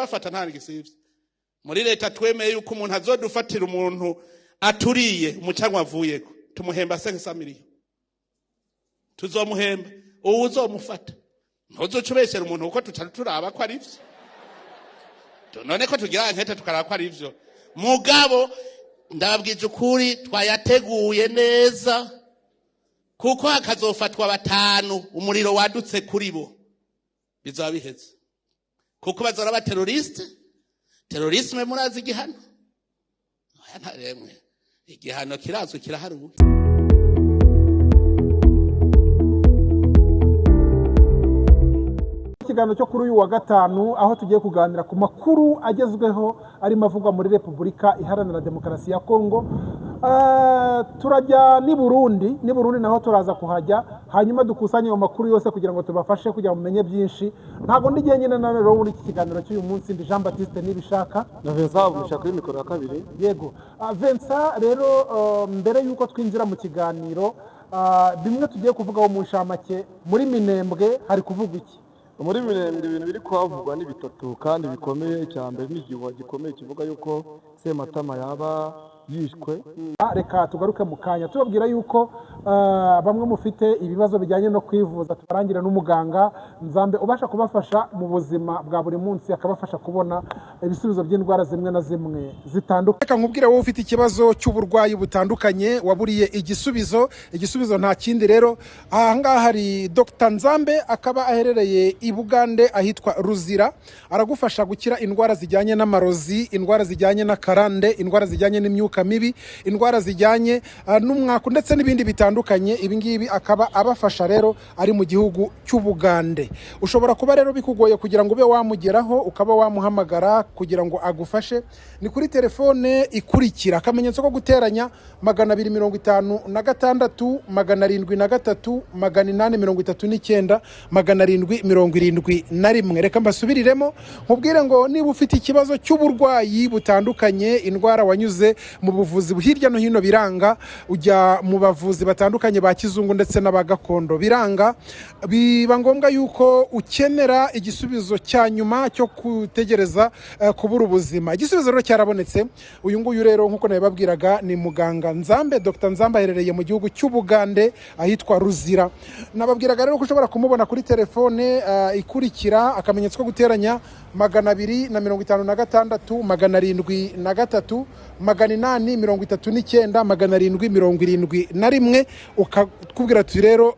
Turabafata, nta gisivye. Muri leta twemeye yuko umuntu azodufatira umuntu aturiye umucanwa avuyeko, tumuhemba 500 millions. Tuzomuhemba uwo uzomufata. Ntuzoca ubeshyera umuntu, kuko tuca turaba ko ari vyo. None ko tugira enquête, tukaraba ko ari vyo. Mugabo ndababwije ukuri, twayateguye neza, kuko hakazofatwa batanu, umuriro wadutse kuri bo, bizaba biheze, kuko bazora ba terroriste. Terrorisme, murazi igihano? Oya, ntaremwe igihano kirazwi, kiraharuwe. Ikiganiro cyo kuri uyu wa gatanu, aho tugiye kuganira ku makuru agezweho arimo avugwa muri Repubulika Iharanira Demokarasi ya Kongo. Turajya n'i Burundi, n'i Burundi naho turaza kuhajya, hanyuma dukusanye ayo makuru yose kugira ngo tubafashe kugira ngo mumenye byinshi. Ntabwo ndi jyenyine na rero muri iki kiganiro cy'uyu munsi. Ndi Jean Baptiste Nibishaka. Na Vincent Mugisha kuri mikoro ya kabiri. Yego. Vincent, rero mbere y'uko twinjira mu kiganiro, bimwe tugiye kuvugaho mu nshamake, muri Minembwe hari kuvugwa iki? Muri Minembwe ibintu biri kuhavugwa ni bitatu kandi bikomeye. Icya mbere ni igihuha gikomeye kivuga yuko Sematama yaba yishwe. Reka tugaruke mu kanya tubabwira yuko bamwe mufite ibibazo bijyanye no kwivuza, tubarangira n'umuganga Nzambe ubasha kubafasha mu buzima bwa buri munsi, akabafasha kubona ibisubizo by'indwara zimwe na zimwe zitandukanye. Reka nkubwire, wowe ufite ikibazo cy'uburwayi butandukanye waburiye igisubizo, igisubizo nta kindi rero. Aha ngaha hari Dr Nzambe, akaba aherereye i Bugande ahitwa Ruzira. Aragufasha gukira indwara zijyanye n'amarozi, indwara zijyanye n'akarande, indwara zijyanye n'imyuka mibi, indwara zijyanye n'umwaku ndetse n'ibindi bitandukanye. Ibi ngibi akaba abafasha rero ari mu gihugu cy'Ubugande. Ushobora kuba rero bikugoye kugira ngo ube wamugeraho, ukaba wamuhamagara kugira ngo agufashe. Ni kuri telefone ikurikira: akamenyetso ko guteranya, 256 703 839 771. Reka mbasubiriremo, nkubwire ngo niba ufite ikibazo cy'uburwayi butandukanye, indwara wanyuze mu buvuzi hirya no hino biranga, ujya mu bavuzi batandukanye ba kizungu ndetse n'aba gakondo biranga, biba ngombwa yuko ukenera igisubizo cya nyuma cyo gutegereza kubura ubuzima, igisubizo rero cyarabonetse. Uyu nguyu rero, nk'uko nabibabwiraga, ni muganga Nzambe. Dr Nzambe aherereye mu gihugu cy'Ubugande ahitwa Ruzira. Nababwiraga rero ko ushobora kumubona kuri telefone ikurikira: akamenyetso ko guteranya, 256 703 839 771. Ukakubwira ati rero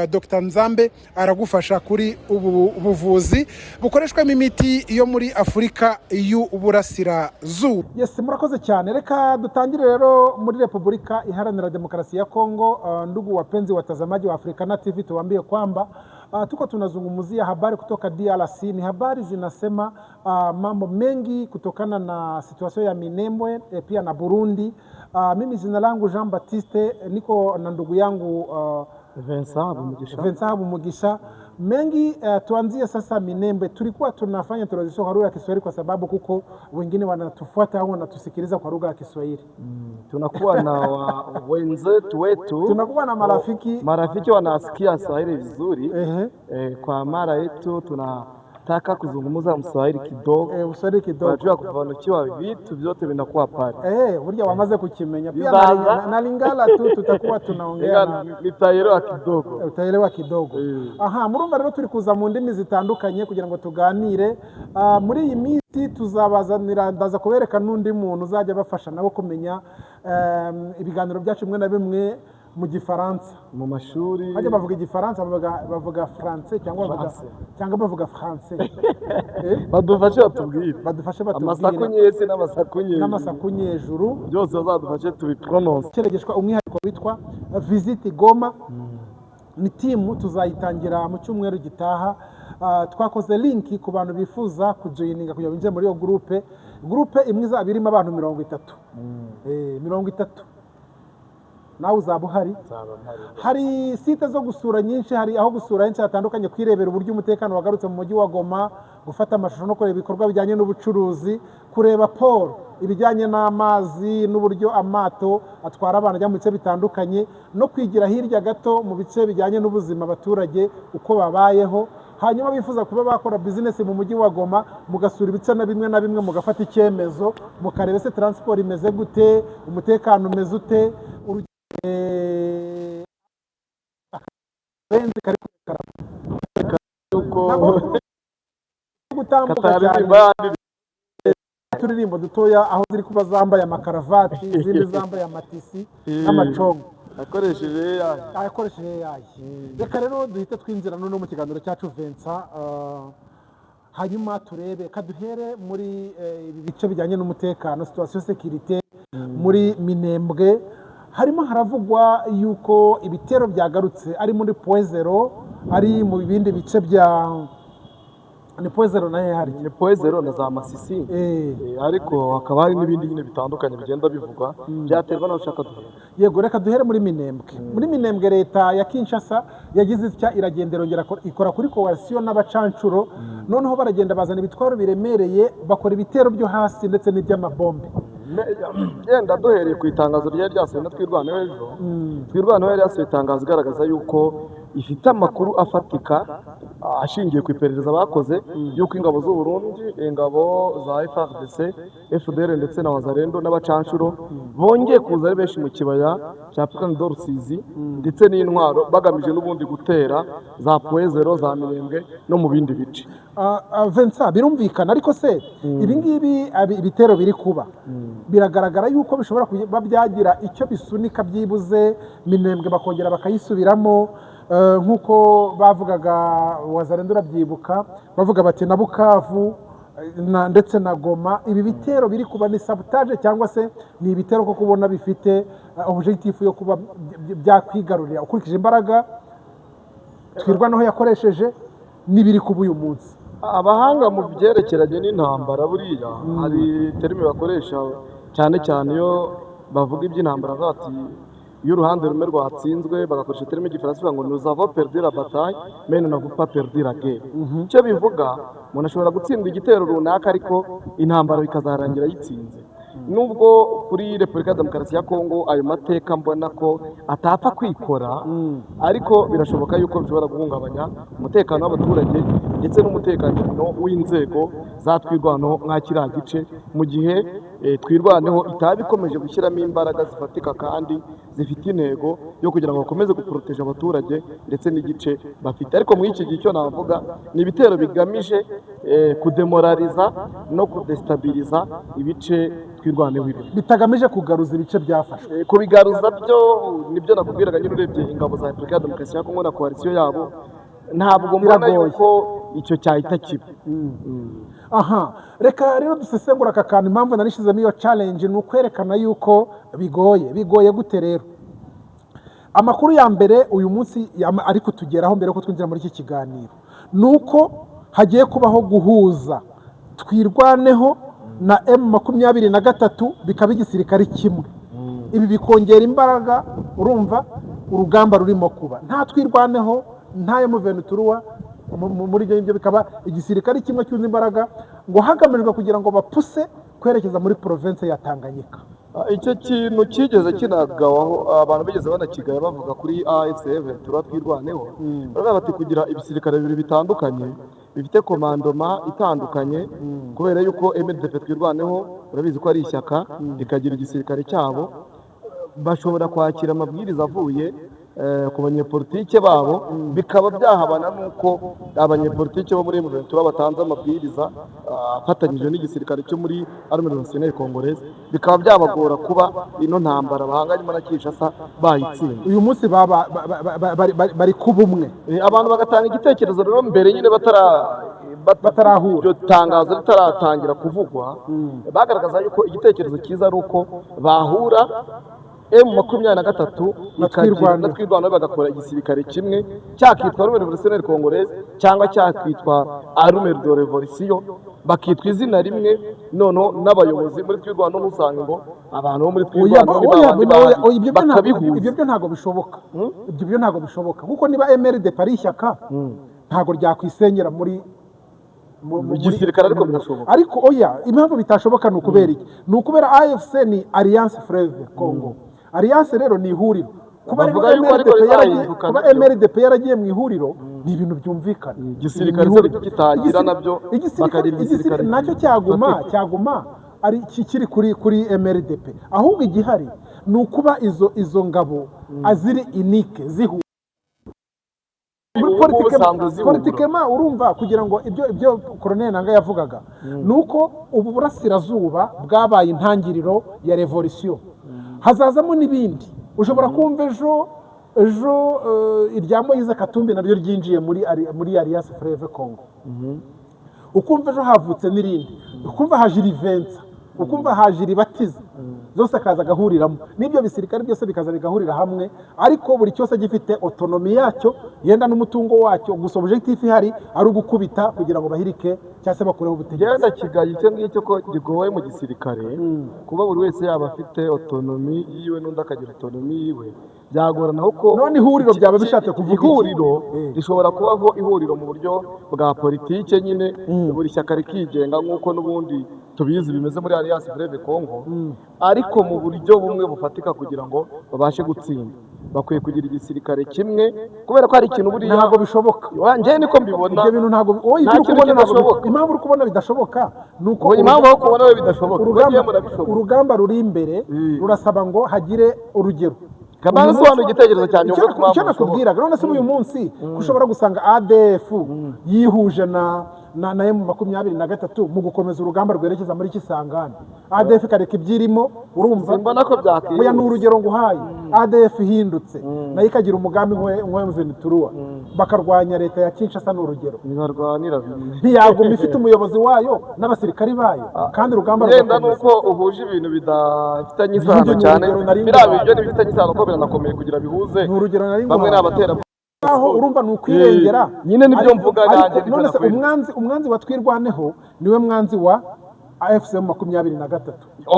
Dr Nzambe aragufasha kuri ubu buvuzi bukoreshwamo imiti yo muri Afurika y'Uburasirazuba. Yes, murakoze cyane. Reka dutangire rero muri Repubulika Iharanira Demokrasia ya Kongo. Ndugu wapenzi watazamaji wa Africana TV, tuwaambie kwamba tuko tunazungumzia habari kutoka DRC. Ni habari zinasema mambo mengi kutokana na situation ya Minembwe, pia na Burundi. Mimi jina langu Jean Baptiste, niko na ndugu yangu Vincent Mugisha. Vincent Mugisha. Mengi, tuanzie sasa Minembwe. Tulikuwa tunafanya transition kwa lugha ya Kiswahili kwa sababu kuko wengine wanatufuata au wanatusikiliza kwa lugha ya Kiswahili. Tunakuwa na wenzetu wetu. Tunakuwa na marafiki. Marafiki wanasikia Swahili vizuri. Ehe. Kwa mara yetu tunataka kuzungumza Mswahili kidogo. Uswahili kidogo. Unajua kufanikiwa vitu vyote vinakuwa pale. Burya wamaze kukimenya pia. Bizaza. Na Lingala tu tutakuwa tunaongea na Nitaelewa kidogo. Utaelewa kidogo. Eh. Aha, murumva rero turi kuza mu ndimi zitandukanye kugira ngo tuganire. Muri iyi minsi tuzabazanira, ndaza kubereka n'undi muntu uzajya abafasha nabo kumenya ibiganiro byacu bimwe na bimwe mu Gifaransa. Mu mashuri. Bajya bavuga Igifaransa, bavuga français cyangwa bavuga Français. cyangwa bavuga français? Eh? Badufashe batubwire. Badufashe amasaku batubwire. Nyesi n'amasaku nyejuru. N'amasaku nyejuru. Byose bazadufashe tubipronounce. Keregeshwa umwihariko witwa Visit Goma. Ni timu tuzayitangira mu cyumweru gitaha. Twakoze link ku bantu bifuza kujoininga kugira ngo binjire muri iyo groupe. Groupe imwe izaba irimo abantu 30. 30, nawe uzaba uhari. Hari site zo gusura nyinshi, hari aho gusura henshi hatandukanye, kwirebera uburyo umutekano wagarutse mu mujyi wa Goma, gufata amashusho no kureba ibikorwa bijyanye n'ubucuruzi, kureba port, ibijyanye n'amazi n'uburyo amato atwara abantu ajya mu bice bitandukanye, no kwigira hirya gato mu bice bijyanye n'ubuzima, abaturage uko babayeho. Hanyuma bifuza kuba bakora business mu mujyi wa Goma, mugasura ibice na bimwe na bimwe, mugafata icyemezo, mukareba ese transport imeze gute, umutekano umeze ute. Akabenzi kari kwerekana Yuko ntabwo gutambuka cyane. Kataririmba. Uturirimbo dutoya aho ziri kuba zambaye amakaravati, izindi zambaye amatisi n'amacongo. Akoresheje AI. Akoresheje AI. Reka rero duhite twinjira noneho mu kiganiro cyacu, Vincent, hanyuma turebe kaduhere muri ibi bice bijyanye n'umutekano, situation sécurité muri Minembwe. Harimo haravugwa yuko ibitero byagarutse ari muri Point Zéro, ari mu bindi bice bya, ni Point Zéro nayo hari. Ni Point Zéro na za Masisi. Ariko hakaba hari n'ibindi nyine bitandukanye bigenda bivugwa, byaterwa n'aho ushaka duhera. Yego, reka duhere muri Minembwe. Muri Minembwe, leta ya Kinshasa yagize itya iragenda, irongera ikora kuri coalition n'abacancuro. Noneho baragenda bazana ibitwaro biremereye, bakora ibitero byo hasi ndetse n'iby'amabombe. Yenda duhereye ku itangazo ryari ryasohowe na Twirwaneho ejo, Twirwaneho yari yasohoye itangazo igaragaza yuko ifite amakuru afatika, ashingiye ku iperereza bakoze, yuko ingabo z'u Burundi, ingabo za FARDC, FDLR ndetse na Wazalendo n'abacanshuro bongeye kuza ari benshi mu kibaya cya Plaine de Rusizi ndetse n'intwaro, bagamije n'ubundi gutera za Point Zéro, za Minembwe no mu bindi bice. Vincent, birumvikana, ariko se ibi ngibi, ibitero biri kuba, biragaragara yuko bishobora kuba byagira icyo bisunika byibuze Minembwe bakongera bakayisubiramo, nk'uko bavugaga Wazalendo, urabyibuka, bavuga bati na Bukavu ndetse na Goma. Ibi bitero biri kuba ni sabotage cyangwa se ni ibitero ko kubona bifite objectif yo kuba byakwigarurira, ukurikije imbaraga Twirwaneho yakoresheje n'ibiri kuba uyu munsi? Abahanga mu byerekeranye n'intambara, buriya hari terme bakoresha cyane cyane iyo bavuga iby'intambara, bavuga bati iyo uruhande rumwe rwatsinzwe, bagakoresha terme y'igifaransa bavuga ngo "Nous avons perdu la bataille, mais nous n'avons pas perdu la guerre." Icyo bivuga, umuntu ashobora gutsindwa igitero runaka, ariko intambara bikazarangira ayitsinze. Nubwo kuri Repubulika ya Demokarasi ya Kongo ayo mateka mbona ko atapfa kwikora, ariko birashoboka yuko bishobora guhungabanya umutekano w'abaturage ndetse n'umutekano w'inzego za Twirwaneho nka kiriya gice, mu gihe Twirwaneho itaba ikomeje gushyiramo imbaraga zifatika kandi zifite intego yo kugira ngo bakomeze guporoteje abaturage ndetse n'igice bafite. Ariko muri iki gihe icyo navuga ni ibitero bigamije kudemoraliza no kudestabiliza ibice Twirwaneho irimo. Bitagamije kugaruza ibice byafashwe? Kubigaruza byo nibyo nakubwiraga nyine, urebye ingabo za Repubulika ya Demokarasi ya Kongo na coalition yabo, ntabwo mbona Biragoye. yuko icyo cyahita kiba. Aha, reka rero dusesengura aka kantu. Impamvu narishyizemo iyo challenge ni ukwerekana yuko bigoye. Bigoye gute rero? Amakuru ya mbere uyu munsi ari kutugeraho mbere yuko twinjira muri iki kiganiro ni uko hagiye kubaho guhuza Twirwaneho na M23, bikaba igisirikare kimwe. Ibi bikongera imbaraga. Urumva urugamba rurimo kuba nta Twirwaneho, nta M23 muri ibyo ngibyo, bikaba igisirikare kimwe cyunze imbaraga, ngo hagamijwe kugira ngo bapuse kwerekeza muri province ya Tanganyika. Icyo kintu kigeze kinagawaho, abantu bigeze banakigaya bavuga kuri AFC M23 Twirwaneho, baravuga bati kugira ibisirikare bibiri bitandukanye bifite commandement itandukanye, kubera yuko MRDP Twirwaneho urabizi ko ari ishyaka rikagira igisirikare cyabo, bashobora kwakira amabwiriza avuye ku banyepolitike babo, bikaba byahabana n'uko abanyepolitike bo muri M23 batanze amabwiriza afatanyije n'igisirikare cyo muri Armée Révolutionnaire Congolaise, bikaba byabagora kuba ino ntambara bahanganyemo na Kinshasa bayitsinda. Uyu munsi baba bari kuba umwe. Abantu bagatanga igitekerezo rero mbere nyine Batarahura. Iryo tangazo ritaratangira kuvugwa, bagaragaza yuko igitekerezo cyiza ari uko bahura, M23 Na ikagira Twirwaneho. na Twirwaneho, bagakora igisirikare kimwe, cyakitwa Armée Révolutionnaire Congolaise cyangwa cyakitwa Armée de Révolution, bakitwa izina rimwe. Noneho n'abayobozi muri Twirwaneho, ntusanga ngo abantu bo muri Oya, Twirwaneho ni oya, babandi oya, bandi, oya, ibyo byo ntabwo bakabihuza. Ibyo byo ntabwo bishoboka, ibyo byo ntabwo bishoboka, kuko niba MRDP ari ishyaka, ntabwo ryakwisenyera muri Mu gisirikare, ariko birashoboka. Ariko oya, impamvu bitashoboka ni ukubera iki? Ni ukubera AFC ni Alliance Fleuve Congo. Alliance rero ni ihuriro. Kuba rero Bavuga yuko ariko MRDP yaragiye rizahinduka kuba nabyo. MRDP yaragiye mu ihuriro, Ni ibintu byumvikana. Igisirikare Ni se ihuriro. kitagira nabyo, bakagira igisirikare Nacyo cyaguma gifatika. Cyaguma ari kiri kuri MRDP. Ahubwo igihari ni ukuba izo ngabo aziri unique, zihuye muri Ubu ngubu usanzwe zihura. Politiquement, urumva, kugira ngo ibyo Colonel Nanga yavugaga ni uko ubu burasirazuba bwabaye intangiriro ya revolution, hazazamo n'ibindi. Ushobora kumva ejo irya Moise Katumbi naryo ryinjiye muri Alliance Fleuve Congo, ukumva ejo havutse n'irindi, ukumva haje irivensa, ukumva haje iribatiza, zose akaza agahuriramo n'ibyo bisirikare byose bikaza bigahurira hamwe, ariko buri cyose gifite autonomie yacyo, yenda n'umutungo wacyo. Gusa objectif ihari ari ugukubita kugira ngo bahirike cyangwa se bakureho ubutegetsi. Genda kigaye icyo ngicyo ko gigoye mu gisirikare, kuba buri wese yaba afite autonomie yiwe n'undi akagira autonomie yiwe, byagorana kuko None ihuriro byaba bishatse kuvuga iki? Ihuriro rishobora kubaho, ihuriro mu buryo bwa politike nyine, buri shyaka rikigenga nk'uko n'ubundi tubizi bimeze muri Alliance Fleuve Congo, ariko mu buryo bumwe bufatika kugira ngo babashe gutsinda bakwiye kugira igisirikare kimwe, kubera ko hari ikintu buriya Ntabwo bishoboka. Njyewe niko mbibona. Ibyo bintu ntabwo wowe Nta ibyo uri kintu kubona ntabwo kidashoboka. Impamvu uri kubona bidashoboka ni uko Ngo impamvu aho kubona we bidashoboka, urugamba mwagiye murabishobora. Urugamba ruri imbere rurasaba ngo hagire urugero. Kabanza Uyu usobanura igitekerezo cyanjye, Icyo uvuge ku mpamvu icyo bishoboka. nakubwiraga, none se uyu munsi ko ushobora gusanga ADF yihuje na M23 mu gukomeza urugamba rwerekeza muri Kisangani, ADF ikareka ibyirimo, urumva? Simbona ko byakihuse. Oya, ni urugero nguhaye. ADF ihindutse nayo ikagira umugambi nk'uwa M23, bakarwanya leta ya Kinshasa, ni urugero. Ntibarwanira bimwe. Ntiyaguma ifite umuyobozi wayo n'abasirikari bayo kandi urugamba Yenda rugakomeza? nuko uhuje ibintu bidafitanye isano Ni cyane. urugero nari Biriya nguhaye. bibyo ntibifitanye isano kuko biranakomeye kugira bihuze. Ni urugero nari Bamwe ni nguhaye. abatera Aho urumva ni ukwirengera. Nyine nibyo mvuga Ariko nanjye, nibyo none se nakweretse. umwanzi wa Twirwaneho niwe mwanzi wa AFC M23.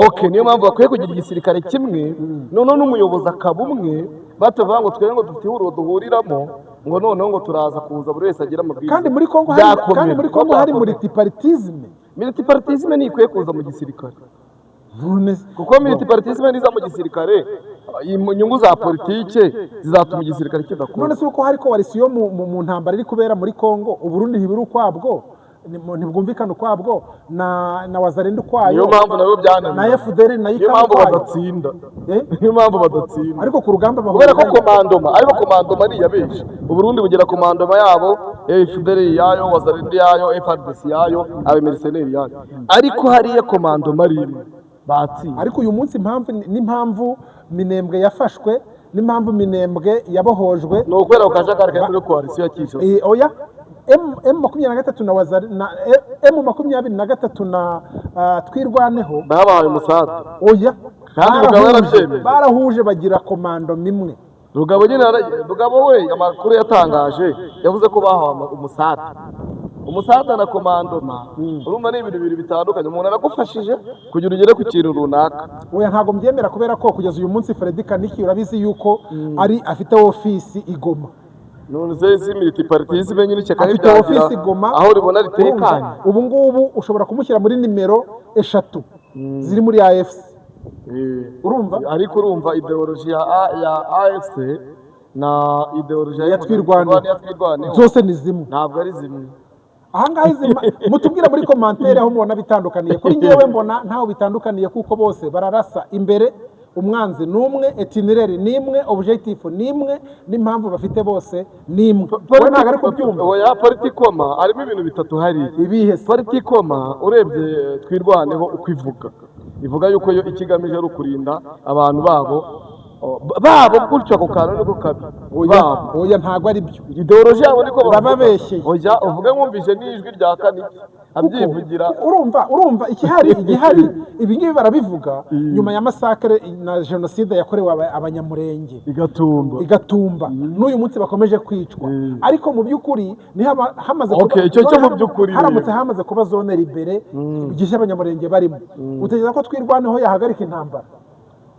Okay, niyo mpamvu bakwiye kugira igisirikare kimwe, noneho n'umuyobozi akaba umwe, batavuga ngo twebwe ngo dufite ihuriro duhuriramo, ngo noneho ngo turaza kuza buri wese agira amabwiriza. Kandi muri Kongo hari Byakomera, kandi muri Kongo hari byakomera. multipartisme. Multipartisme ntikwiye kuza mu gisirikare, None se kuko multipartisme niza mu gisirikare, inyungu za politike zizatuma igisirikare kidakora. None se uko hari coalition mu ntambara iri kubera muri Kongo, Uburundi ntiburi ukwabwo, ntibwumvikana ukwabwo na Wazalendo ukwayo? Niyo mpamvu nabo byananiye. Na FDL nayo Niyo ikaba mpamvu ukwayo. badatsinda. Eh? Niyo mpamvu badatsinda. Ariko ku rugamba Kubera ko bahurirayo. commandement, ariko commandement ni iya benshi. Uburundi bugira commandement yabo, FDL yayo, Wazalendo yayo, FARDC yayo, abamercenaires yayo, ariko hariya commandement ari imwe, batsinda. Ariko uyu munsi impamvu n'impamvu Minembwe yafashwe, n'impamvu Minembwe yabohojwe, Ni ukubera ku kajagari kari muri coalition ya Kinshasa. Oya, M23 na Wazari na M23 na Twirwaneho Babahaye umusada. Oya. Kandi Rugabo yarabyemeye. Barahuje bagira commandement imwe. Rugabo nyine Rugabo we amakuru yatangaje yavuze ko bahawe umusada. Umusada na commandement, urumva ni ibintu bibiri bitandukanye. Umuntu aragufashije kugira ugere ku kintu runaka. Oya, ntabwo mbyemera, kubera ko kugeza uyu munsi Freddy Kaniki urabizi yuko ari afite ofisi i Goma. None se si multipartisme nyine, ishyaka Afite ntibyagira ofisi i Goma. aho ribona ritekanye? Urumva, ubu ngubu ushobora kumushyira muri nimero 3 ziri muri AFC. Urumva? Ariko urumva idéologie ya AFC na idéologie Ya Twirwaneho. ya Twirwaneho Zose ni zimwe. Ntabwo ari zimwe. Ahangaha izi mutubwira muri commentaire aho mubona bitandukaniye. Kuri njyewe mbona ntaho bitandukaniye, kuko bose bararasa imbere, umwanzi ni umwe, itinéraire ni imwe, objectif ni imwe, n'impamvu bafite bose ni imwe. Wowe ntabwo ari kubyumva. Oya, politiquement harimo ibintu bitatu hariya. Ibihe se? Politiquement, urebye Twirwaneho uko ivuga, ivuga yuko yo ikigamije ari ukurinda abantu babo gutyo. Ako kantu niko kabi. Oya. Babo. Oya, ntabwo ari byo. Idéologie yabo niko bavuga. Urababeshyeye. Oya, uvuge nkumvise n'ijwi rya Kaniki abyivugira. Urumva igihari, ibi ngibi barabivuga nyuma ya massacre na jenoside yakorewe Abanyamurenge Igatumba. Igatumba, n'uyu munsi bakomeje kwicwa. Ariko mu by'ukuri ni hamaze Okay, icyo cyo mu by'ukuri haramutse rero. hamaze kuba zone libérée, igihe Abanyamurenge barimo, utekereza ko Twirwaneho yahagarika intambara?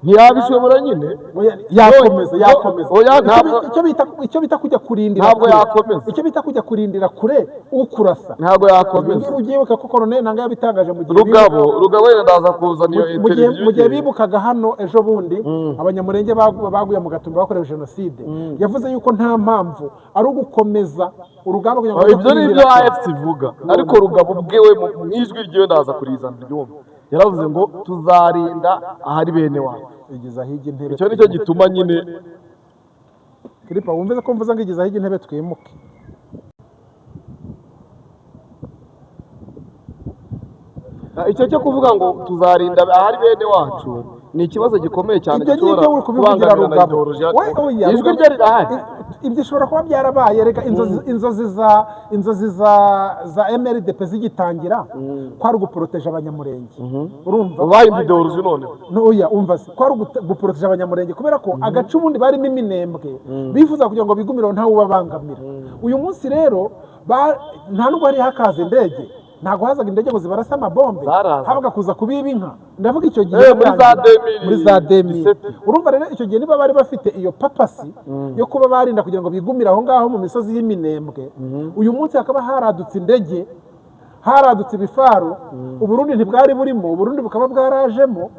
Ntiyabishobora nyine. Oya, yakomeza, yakomeza. Oya, Icyo ntabwo icyo bita kujya kurindira Ntabwo kure. yakomeza. Icyo bita kujya kurindira kure ukurasa. Ntabwo yakomeza. Ibi ubyibuka ko Colonel Nanga yabitangaje mu gihe Rugabo wenda ndaza kuzana iyo mu gihe interview mu gihe ye. bibukaga hano ejo bundi Abanyamurenge baguye mu Gatumba bakorewe jenoside, yavuze yuko nta mpamvu ari ugukomeza urugamba kugira ngo bajye Ibyo ni ibyo kurindira kure. AFC ivuga, ariko Rugabo ubwewe mu ijwi ryiwe, ndaza kurizana ryumva, yaravuze ngo tuzarinda ahari bene wacu. Igeza hirya intebe. Icyo nicyo gituma nyine. Kiripa, wumve ko mvuze ngo igeza hirya intebe twimuke. Icyo cyo kuvuga ngo tuzarinda ahari bene wacu ni ikibazo gikomeye cyane Ibyo gishobora ngibyo uri kubivugira kubangamira na Rugabo. ideology yacu. We, oya, Ijwi Rugabo- rye rirahari. Ibyo bishobora kuba byarabaye. Reka, inzozi za MRDP zigitangira kwari uguporoteje Abanyamurenge, urumva? Bahinda ideology noneho. Oya, umva se, kwari guporoteje Abanyamurenge kubera ko agace ubundi barimo iminembwe bifuza kugira ngo bigumireho ntawe ubabangamira. Uyu munsi rero nta nubwo hari hakaza indege, ntabwo hazaga indege ngo zibarase amabombe. Zaraza. Habaga kuza kubiba inka, ndavuga icyo gihe Muri za batangira. 2017. Muri za 2000. Urumva rero icyo gihe niba bari bafite iyo purpose yo kuba barinda kugira ngo bigumire aho ngaho mu misozi y'iminembwe, uyu munsi hakaba haradutse indege, haradutse ibifaru, Uburundi ntibwari burimo, Uburundi bukaba bwarajemo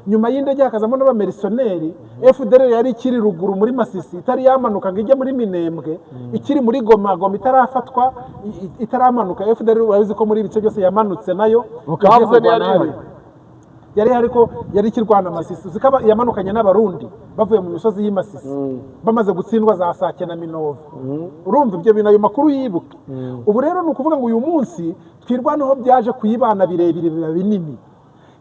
nyuma y'indege, hakazamo n'abamercenaires, FDLR yari ikiri ruguru muri Masisi itari yamanuka ngo ijye muri Minembwe, ikiri muri Goma, Goma itarafatwa, itaramanuka. FDLR urabizi ko muri ibice byose yamanutse nayo. Bukavu yagiye ntiyari kurwana ihari. hariya. Yari ihari, ariko yari ikirwana Masisi. Uzi ko yamanukanye n'Abarundi bavuye mu misozi y'i Masisi bamaze gutsindwa za Sake na Minova. Urumva ibyo bintu, ayo makuru yibuke. Ubu rero ni ukuvuga ngo uyu munsi Twirwaneho byaje kuyibana birebire, biba binini,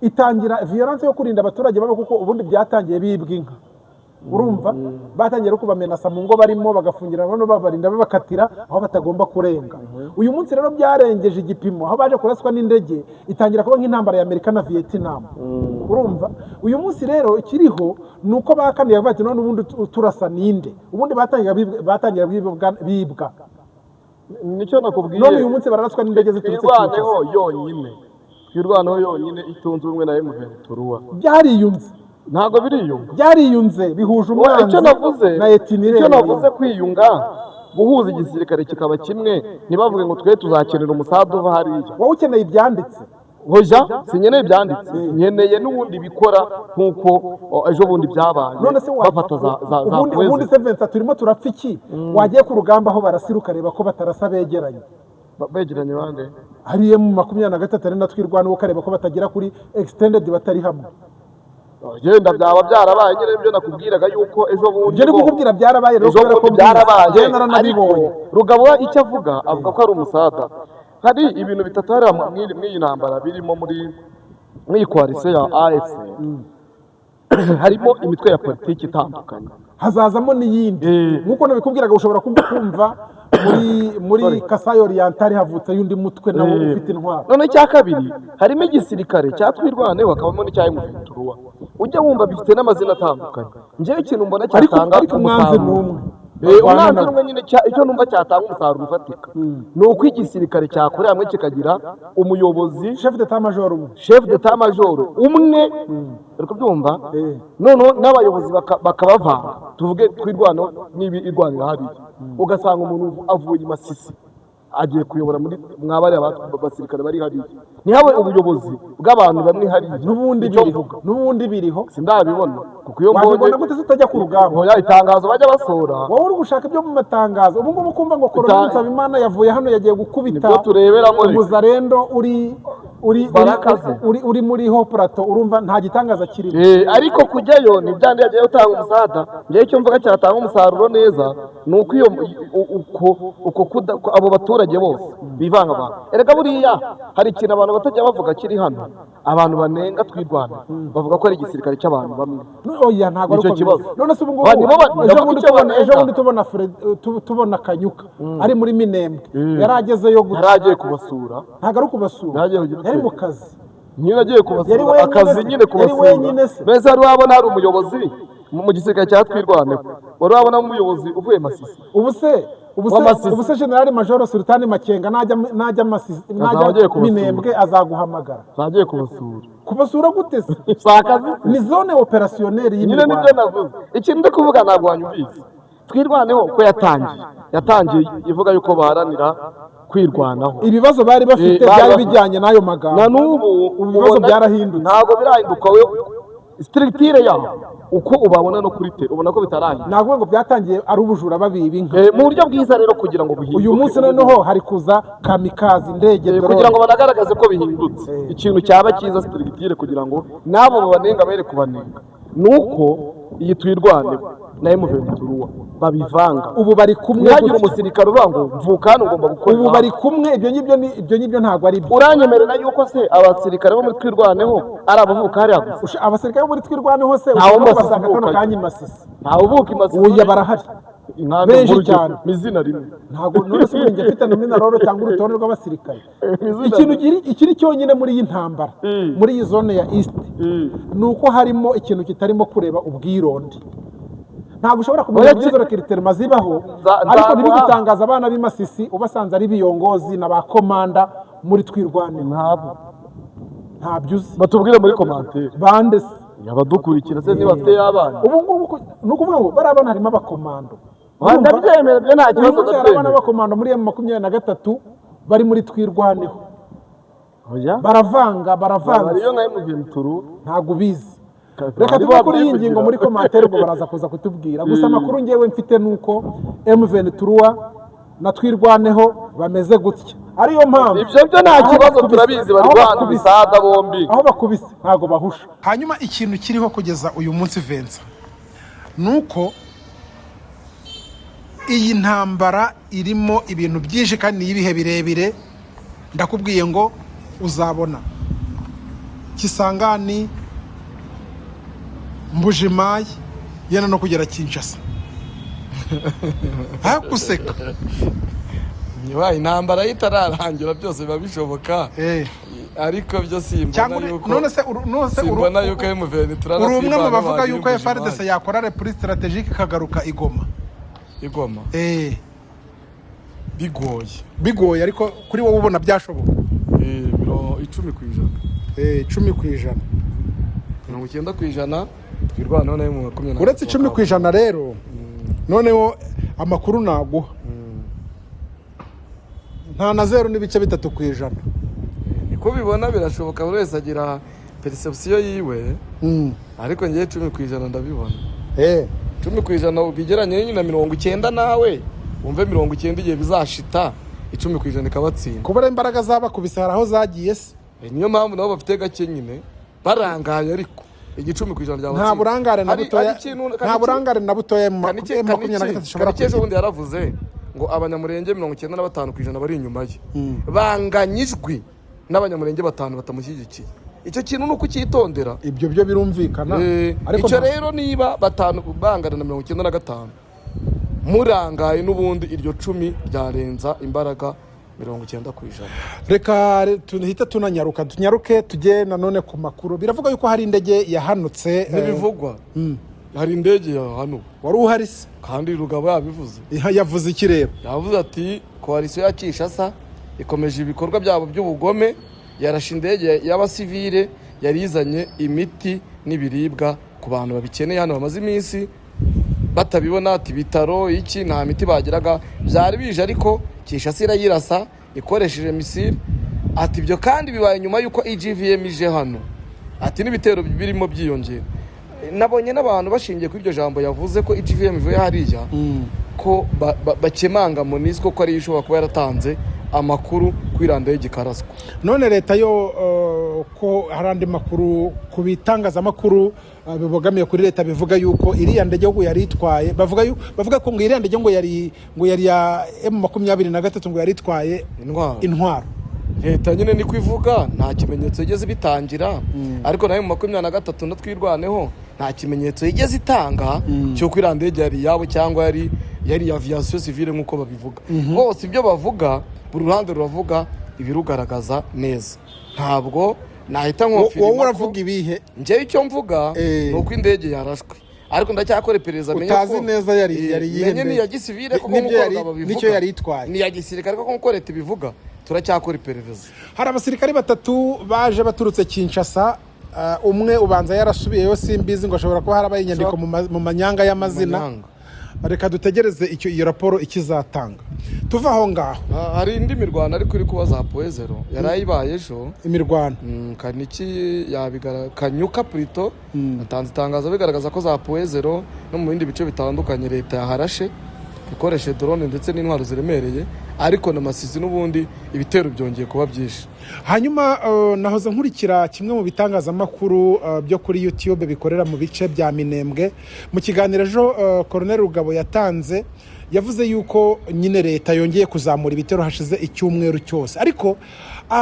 itangira violence yo kurinda abaturage babo, kuko ubundi byatangiye bibwa inka. Urumva batangiye no kubamenasa mu ngo barimo, bagafungira bano, babarinda, babakatira aho batagomba kurenga. Uyu munsi rero byarengeje igipimo, aho baje kuraswa n'indege, itangira kuba nk'intambara ya Amerika na Vietnam. Urumva uyu munsi rero ikiriho ni uko bakaniye bavuga ati: "None ubundi turasa ninde?" Ubundi batangira bibwa. Nicyo nakubwiye. None uyu munsi bararaswa n'indege ziturutse Twirwaneho Kinshasa. yonyine, Twirwaneho yonyine itunze ubumwe na M23. Byariyunze. Ntabwo biriyunga. Byariyunze, bihuje umwanzi Icyo navuze na ethnie. Icyo navuze, kwiyunga, guhuza igisirikare kikaba kimwe, ntibavuge ngo twe tuzakenera umusada uva hariya. Wowe ukeneye ibyanditse. Hoja, sinkeneye ibyanditse, nkeneye n'ubundi bikora nk'uko ejo bundi byabaye. None se bafata za ubundi kwezi. Se Vincent, turimo turapfa iki? Wagiye ku rugamba aho barasira ukareba ko batarasa begeranye. Begeranye bande? Hariya mu 23 ari na Twirwaneho, ukareba ko batagera kuri extended, batari hamwe. Genda, byaba byarabaye nyine, ibyo nakubwiraga yuko ejo bundi Ibyo ndi kukubwira byarabaye rero, ejo kubera ko bundi byarabaye. mbizi. Njyewe Ariko naranabibonye. Rugabo we icyo avuga, avuga ko ari umusada. Hari ibintu bitatu hariya mw'iyi ntambara birimo muri iyi coalition ya AFC, harimo imitwe ya politiki itandukanye. Hazazamo n'iyindi. Nk'uko nabikubwiraga, ushobora kumva muri Kasai Oriental havutse undi mutwe nawo ufite intwaro. None icya kabiri, harimo igisirikare cya Twirwaneho, hakabamo n'icya M23, ujya wumva bifite n'amazina atandukanye. Njyewe ikintu mbona Ariko cyatanga ariko umwanzi ni umusaruro umwe. Barwana Umwanzi nawe. ni umwe nyine. Icyo numva cyatanga umusaruro ufatika ni uko igisirikare cyakorera hamwe kikagira umuyobozi, chef d'état major umwe. Chef d'état major umwe, uri kubyumva? Eh. Noneho n'abayobozi bakabavanga, tuvuge Twirwaneho niba irwanira hariya, ugasanga umuntu avuye i Masisi agiye kuyobora muri mwabariya basirikare bari hariya, ntihabe ubuyobozi bw'abantu bamwe hariya. N'ubundi Icyo biriho. mvuga. N'ubundi biriho. Sindabibona, kuko iyo mbonye Wabibona gute se utajya ku rugamba? Oya, itangazo bajya basohora. Wowe uri gushaka ibyo mu matangazo. Ubu ngubu kumva ngo Colonel Nsabimana yavuye hano yagiye gukubita Nibyo tureberamo reka. umuzarendo uri Barakaze. uri muri haut plateau, urumva nta gitangaza kirimo. Ariko kujyayo ni byandi yagiye gutanga umusada. Njyewe icyo mvuga cyatanga umusaruro neza ni uko iyo uko abo baturage bose bivangavanga. Erega buriya hari ikintu abantu batajya bavuga kiri hano, abantu banenga Twirwana bavuga ko ari igisirikare cy'abantu bamwe. Oya, ntabwo ari Nicyo uko kibazo. bimeze. None se ubu ngubu Ba- nibo ejo ndavuga bundi icyo tubona ejo banenga. bundi tubona tubona Kanyuka ari muri Minembwe, yari agezeyo gute? Yari agiye kubasura. Ntabwo ari ukubasura. Yari agiye kugira Yari ute? mu kazi. Nyine agiye kubasura. Yari wenyine Akazi se? nyine Yari kubasura. wenyine se? Mbese wari wabona hari umuyobozi mu gisirikare cya Twirwaneho, wari wabona umuyobozi uvuye Masisi? Ubu se Ubu se W'Amasisi. Ubu se General Major Sultani Makenga najya Masisi, najya agiye kubasura. Minembwe, azaguhamagara? Zagiye kubasura. Kubasura gute se? Si akazi se? Ni zone opérationnelle Nyine nibyo. y'imirwano. Navuze ikintu ndi kuvuga, ntabwo wanyumvise. Twirwaneho ko yatangiye ivuga yuko baharanira kwirwanaho. Ibibazo bari bafite bari byari bafite. bijyanye n'ayo magambo. Na n'ubu Ubu ibibazo ubona- byarahindutse. Ntabwo birahinduka. We structure yaho uko ubabona no kuri terrain, ubona ko bitarahinduka. Navuga ngo byatangiye ari ubujura, babiba inka. Mu buryo bwiza rero kugira ngo buhinduke, Uyu munsi noneho hari kuza kamikaze, indege, drone. Kugira ngo banagaragaze ko bihindutse, ikintu cyaba cyiza structure kugira ngo n'abo babanenga bere kubanenga, ni uko iyi Twirwaneho na M23 babivanga. Ubu bari kumwe Ntihagire gutya. umusirikare uvuga ngo mvuka hano ugomba gukora. Ubu bari kumwe. Ibyo ngibyo ntabwo ari byo. Uranyemerera yuko se abasirikare bo muri Twirwaneho ari abavuka hariya gusa? Abasirikare bo muri Twirwaneho se Ntawe ushobora Masisi kubasanga kano uvukayo. kanya i Masisi? Ntawe uvuka i Masisi. Oya, barahari. Inkambi Benshi nkuru cyane. mu izina rimwe. Ntabwo none se ubu njye mfite na minaroro cyangwa urutonde rw'abasirikare? Izina Ikintu ikiri cyonyine muri iyi ntambara, muri iyi zone ya East, ni uko harimo ikintu kitarimo kureba ubwironde. Ntabwo ushobora kumenya Oya, muri izo recrutement zibaho, ariko nzaguha- ntibigutangaza abana b'i Masisi ubasanze ari biyongozi na ba komanda muri Twirwaneho. Ntabwo. Ntabyo uzi. Batubwire muri commentaire. Bande se? Abadukurikira se niba bafite abana. Ubu ngubu ni ukuvuga ngo bariya bana harimo abakomando. Urumva? Ndabyemera, byo nta Uyu kibazo. munsi hari abana Ndabyemera. b'abakomando muri M23 bari muri Twirwaneho. Oya. Baravanga, baravanze. Ariyo nka M23. Ntabwo ubizi. Bari Reka tuve kuri iyi babyivugira. ngingo. Muri commentaire ubwo baraza kuza kutubwira. Gusa amakuru ngewe mfite ni uko M23 na Twirwaneho bameze gutya, ariyo mpamvu Ibyo byo nta aho kibazo. bakubise, Turabizi, aho bari guhana bakubise, ibisada bombi. Aho bakubise ntabwo bahusha. Hanyuma ikintu kiriho kugeza uyu munsi, Vensa, ni uko iyi ntambara irimo ibintu byinshi kandi ni iy'ibihe birebire. Ndakubwiye ngo uzabona Kisangani, Mbujimayi, yenda no kugera Kinshasa. Guseka. Niba intambara ye itararangira, byose biba bishoboka. Ariko byo simbona Cyangwa yuko none se simbona yuko M23 uri umwe mu bavuga yuko FARDC FARDC yakora repli stratégique ikagaruka i Goma? I Goma? Bigoye. Bigoye, ariko kuri wowe ubona byashoboka? 10%. 10%. 90% Twirwaneho nayo mu makumyabiri na Uretse gatatu 10% rero, noneho amakuru naguha, nta na 0.3%. Niko bibona, birashoboka, buri wese agira perception yiwe. Ariko ngewe 10% ndabibona. 10% ubigeranye nyine na 90, nawe wumve 90 igihe bizashita, 10% ikabatsinda. Kubera imbaraga zabakubise hari aho zagiye se? Niyo mpamvu nabo bafite gake nyine, barangaye, ariko 10% ryabatsinda. Nta burangare na butoya. Hari ikintu- Nta burangare na butoya mu M23 ishobora Kanike ejo kugira. bundi yaravuze ngo Abanyamurenge 95% bari inyuma ye banganya ijwi n'Abanyamurenge 5 batamushyigikiye. Icyo kintu ni ukucyitondera. Ibyo byo birumvikana, ariko Icyo rero, niba 5 bangana na 95, murangaye, n'ubundi iryo cumi ryarenza imbaraga 90%. Reka tuhite tunanyaruka, tunyaruke tujye nanone ku makuru. Biravuga yuko hari indege yahanutse. Ntibivugwa, hari indege ya hano. Wari uhari se? Kandi Rugabo yabivuze. Yavuze iki rero? Yavuze ati coalition ya Kinshasa ikomeje ibikorwa byabo by'ubugome, yarashe indege y'abasivile yari izanye imiti n'ibiribwa ku bantu babikeneye hano bamaze iminsi batabibona. Ati ibitaro iki nta miti bagiraga, byari bije, ariko Kinshasa irayirasa ikoresheje missile. Ati ibyo kandi bibaye nyuma y'uko EGVM ije hano, ati n'ibitero birimo byiyongera. Nabonye n'abantu bashingiye kuri iryo jambo yavuze ko EGVM ivuye hariya, ko bakemanga MONUSCO ko ariyo ishobora kuba yaratanze amakuru kuri randa y'igikaraswa. None leta yo, ko hari andi makuru ku bitangazamakuru bibogamiye kuri leta bivuga yuko iriya ndege ngo yari itwaye, bavuga ko ngo iriya ndege ngo yari ya M23, ngo yari itwaye intwaro. Intwaro. Leta nyine niko ivuga, nta kimenyetso yigeze ibitangira, ariko nayo mu 23 na Twirwaneho nta kimenyetso yigeze itanga cy'uko iriya ndege yari iyabo cyangwa yari aviation civile nk'uko babivuga. Bose ibyo bavuga, buri ruhande ruravuga ibirugaragaza neza. Ntabwo nahita Wowe nkonfirima ko uravuga ibihe? Njyewe icyo mvuga ni uko indege yarashwe. Ariko ndacyakora iperereza menye Utazi ko neza yari iyihe menye ni ndege. iya gisivile koko N'ibyo nk'uko Rugabo n'icyo abivuga. yari itwaye. Ni iya gisirikare koko nk'uko leta ibivuga. Turacyakora iperereza. Hari abasirikare batatu baje baturutse Kinshasa, umwe ubanza yarasubiyeyo, simbizi, ngo ashobora kuba harabaye inyandiko mu manyanga y'amazina. Manyanga. Reka dutegereze icyo iyo raporo ikizatanga. Tuva aho ngaho. Hari indi mirwano ariko iri kuba za Point Zéro, yarayibaye ejo. Imirwano. Kaniki yabigara Kanyuka plutôt atanze itangazo bigaragaza ko za Point Zéro no mu bindi bice bitandukanye leta yaharashe ikoresheje drone ndetse n'intwaro ziremereye, ariko na Masisi n'ubundi ibitero byongeye kuba byinshi. Hanyuma nahoze nkurikira kimwe mu bitangazamakuru byo kuri YouTube bikorera mu bice bya Minembwe. Mu kiganiro ejo Colonel Rugabo yatanze, yavuze yuko nyine leta yongeye kuzamura ibitero hashize icyumweru cyose, ariko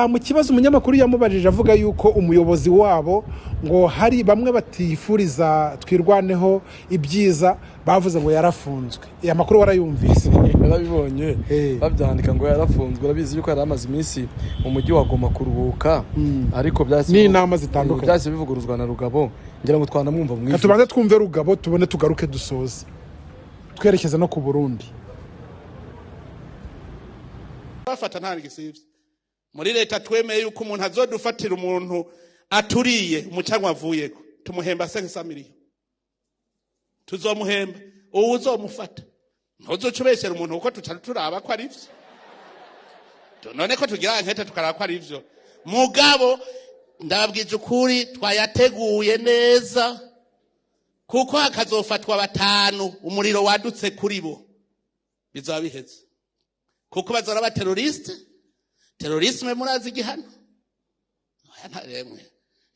mu kibazo umunyamakuru yamubajije avuga yuko umuyobozi wabo ngo hari bamwe batifuriza Twirwaneho ibyiza bavuze ngo yarafunzwe. Aya makuru warayumvise? Narabibonye. Babyandika ngo yarafunzwe. Urabizi yuko yari amaze iminsi mu mujyi wa Goma kuruhuka, ariko byahise N'inama zitandukanye. Byahise bivuguruzwa na Rugabo. Ngira ngo twanamwumva mu Reka ijwi. tubanze twumve Rugabo, tubone tugaruke dusoze twerekeza no ku Burundi. Bafata nta gisivye muri leta. Twemeye yuko umuntu azodufatira umuntu aturiye umucanwa avuyeko, tumuhemba 500 millions. Tuzomuhemba uwo uzomufata. Ntuzoca ubeshyera umuntu kuko tutari turaba ko ari vyo. None ko tugira enquête tukaraba ko ari vyo. Mugabo ndababwije ukuri, twayateguye neza, kuko hakazofatwa batanu umuriro wadutse kuri bo, bizaba biheze, kuko bazora ba terroriste. Terrorisme murazi igihano? Oya, ntaremwe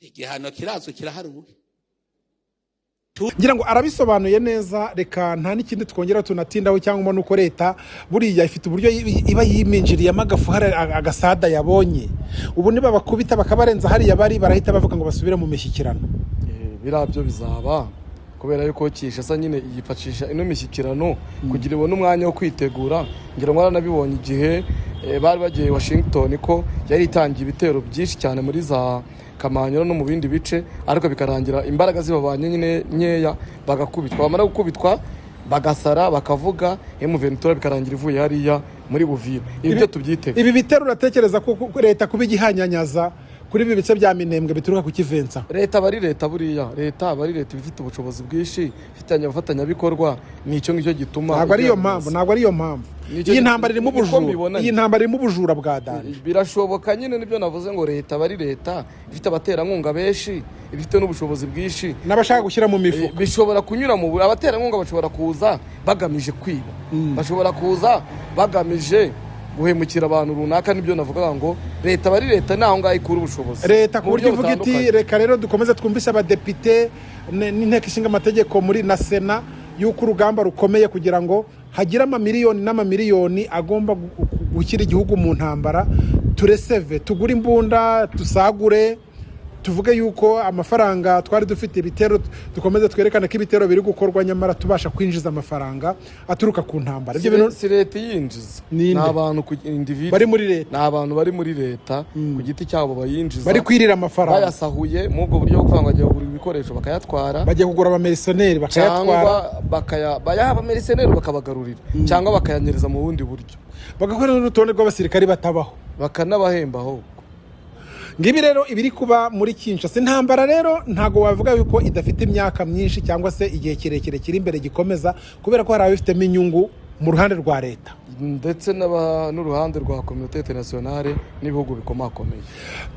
igihano kirazwi, kiraharuwe. Ngira ngo arabisobanuye neza. Reka nta n'ikindi twongera tunatindaho, cyangwa nuko leta buriya ifite uburyo iba yiminjiriyemo agafu, hari agasada yabonye. Ubu nibabakubita bakabarenza hariya bari, barahita bavuga ngo basubire mu mishyikirano. Biriya byo bizaba kubera yuko Kinshasa nyine yifashisha ino mishyikirano kugira ibone umwanya wo kwitegura. Ngira ngo waranabibonye igihe bari bagiye Washington, ko yari itangiye ibitero byinshi cyane muri za Kamanyola no mu bindi bice, ariko bikarangira imbaraga zibabanye nyine nkeya, bagakubitwa, bamara gukubitwa bagasara, bakavuga M23, bikarangira ivuye hariya muri Buvira. Ibi byo tubyitege. Ibi bitero uratekereza ko leta kuba igihanyanyaza kuri ibi bice bya Minembwe bituruka ku Kivensa? Leta aba ari leta. Buriya leta aba ari leta, iba ifite ubushobozi bwinshi, ifitanye abafatanyabikorwa. Ni icyo ngicyo gituma Ntabwo ari iyo igaragaza. mpamvu, ntabwo ari iyo mpamvu. Nicyo Iyi ntambara irimo niko ubujura. mbibona. Iyi ntambara irimo ubujura bwa danger. Birashoboka nyine, nibyo navuze ngo leta aba ari leta, ifite abaterankunga benshi, ifite n'ubushobozi bwinshi. N'abashaka gushyira mu mifuka. Bishobora kunyura mu abaterankunga, bashobora kuza bagamije kwiba, bashobora kuza bagamije guhemukira abantu runaka. Nibyo navugaga ngo leta aba ari leta, naho ngaho ikura ubushobozi Leta ku mu buryo ivuga iti butandukanye. "Reka rero dukomeze twumvise abadepite n'inteko ishinga amategeko muri na sena y'uko urugamba rukomeye, kugira ngo hagire amamiliyoni n'amamiliyoni agomba gushyira igihugu mu ntambara, tureseve, tugure imbunda, dusagure, tuvuge yuko amafaranga twari dufite ibitero, dukomeze twerekane ko ibitero biri gukorwa, nyamara tubasha kwinjiza amafaranga aturuka ku ntambara." Ibyo bintu Si leta iyinjiza. Ninde? Ni abantu ku individu. Bari muri leta. Ni abantu bari muri leta ku giti cyabo bayinjiza. Bari kwirira amafaranga. Bayasahuye muri ubwo buryo bwo kuvuga ngo bagiye kugura ibikoresho bakayatwara. Bagiye kugura abamercenaires bakayatwara. Cyangwa bayaha abamercenaires bakabagarurira, cyangwa bakayanyereza mu bundi buryo. Bagakora n'urutonde rw'abasirikari batabaho. Bakanabahemba ahubwo. Ngibi rero ibiri kuba muri Kinshasa. Intambara rero ntabwo wavuga yuko idafite imyaka myinshi cyangwa se igihe kirekire kiri imbere gikomeza, kubera ko hari ababifitemo inyungu mu ruhande rwa leta. Ndetse n'uruhande rwa communauté internationale n'ibihugu bikomakomeye.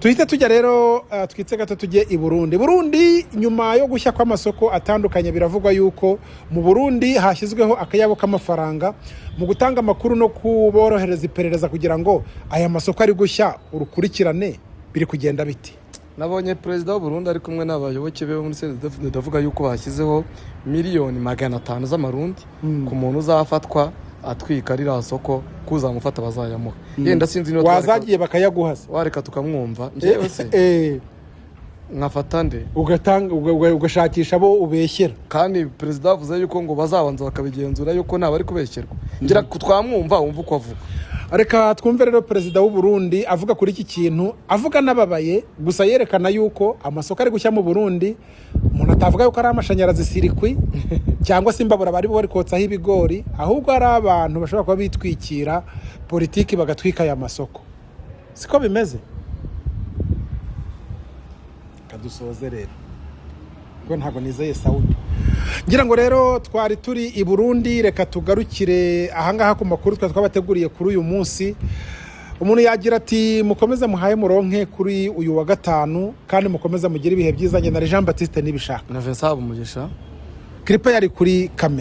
Tuhite tujya rero, twitse gato tujye i Burundi. Burundi, nyuma yo gushya kw'amasoko atandukanye, biravugwa yuko mu Burundi hashyizweho akayabo k'amafaranga mu gutanga amakuru no kuborohereza iperereza kugira ngo aya masoko ari gushya urukurikirane. Biri kugenda biti? Nabonye perezida w'u Burundi ari kumwe n'abayoboke be bo muri CNDD-FDD avuga yuko bashyizeho 500 miliyoni z'amarundi ku muntu uzafatwa atwika ririya soko, ko uzamufata bazayamuha. Yenda sinzi niba Wazagiye bakayaguha se? Wareka tukamwumva njyewe se? Nkafata nde? Ugatanga, ugashakisha abo ubeshyera. Kandi perezida yavuze yuko ngo bazabanza bakabigenzura yuko nta bari kubeshyerwa. Ngira twamwumva, wumva uko avuga. Reka twumve rero perezida w'u Burundi avuga kuri iki kintu, avuga n'ababaye gusa, yerekana yuko amasoko ari gushya mu Burundi. Umuntu atavuga yuko ari amashanyarazi sirikwi cyangwa se imbabura bari kotsaho ibigori, ahubwo ari abantu bashobora kuba bitwikira politiki bagatwika aya masoko. Siko bimeze? Kadusoze rero, kuko ntabwo nizeye sound. Ngira ngo rero twari turi i Burundi. Reka tugarukire ahangaha ku makuru twari twabateguriye kuri uyu munsi. Umuntu yagira ati: mukomeze muhaye muronke kuri uyu wa gatanu, kandi mukomeze mugire ibihe byiza. Njye na Jean Baptiste Nibishaka na Vincent Habumugisha. Kiripa yari kuri kamera.